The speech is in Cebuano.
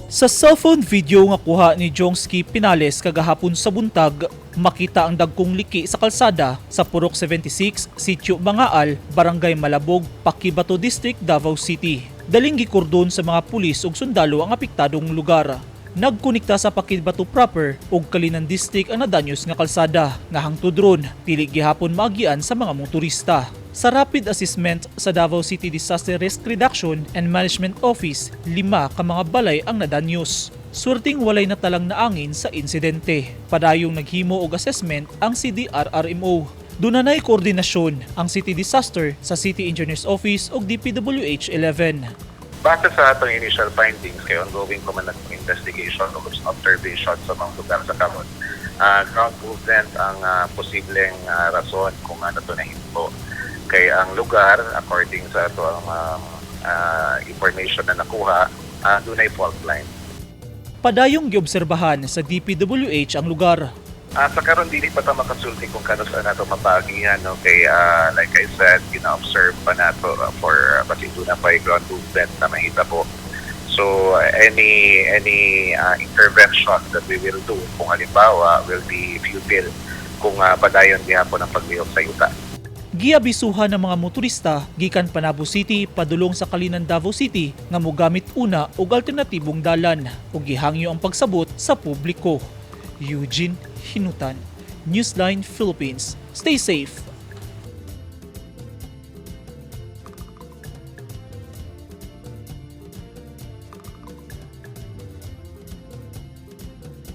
Sa cellphone video nga kuha ni Jongski Pinales kagahapon sa buntag, makita ang dagkong liki sa kalsada sa Purok 76, Sitio Mangaal, Barangay Malabog, Paquibato District, Davao City. Daling gikordon sa mga pulis ug sundalo ang apektadong lugar. Nagkonekta sa Paquibato proper ug Calinan District ang nadanyos nga kalsada nga hangtod ron dili gihapon maagian sa mga motorista. Sa rapid assessment sa Davao City Disaster Risk Reduction and Management Office, lima ka mga balay ang nadanyos. Swerteng walay natalang naangin sa insidente. Padayong naghimo og assessment ang CDRRMO. Dunanay koordinasyon ang City Disaster sa City Engineers Office ug DPWH 11. Base sa atong initial findings, kay ongoing pa man ang investigation o observation sa mga lugar sa karon, ground movement ang posibleng rason kung ano to nahitabo. Kay ang lugar, according sa ato ang information na nakuha, dunay fault line. Padayong giobserbahan sa DPWH ang lugar. Sa karon dili pa ta makasulti kung kanus-a nato mapaagihan, no, kay like I said, gina-observe pa nato for basin duna pa ground movement na mahitabo. So any intervention that we will do, kung halimbawa, will be futile kung padayon gihapon ang paglihok sa yuta. Giabisuhan ng mga motorista gikan Panabo City padulong sa Calinan, Davao City nga mogamit una og alternatibong dalan ug gihangyo ang pagsabot sa publiko. Eugene Hinutan, Newsline Philippines. Stay safe.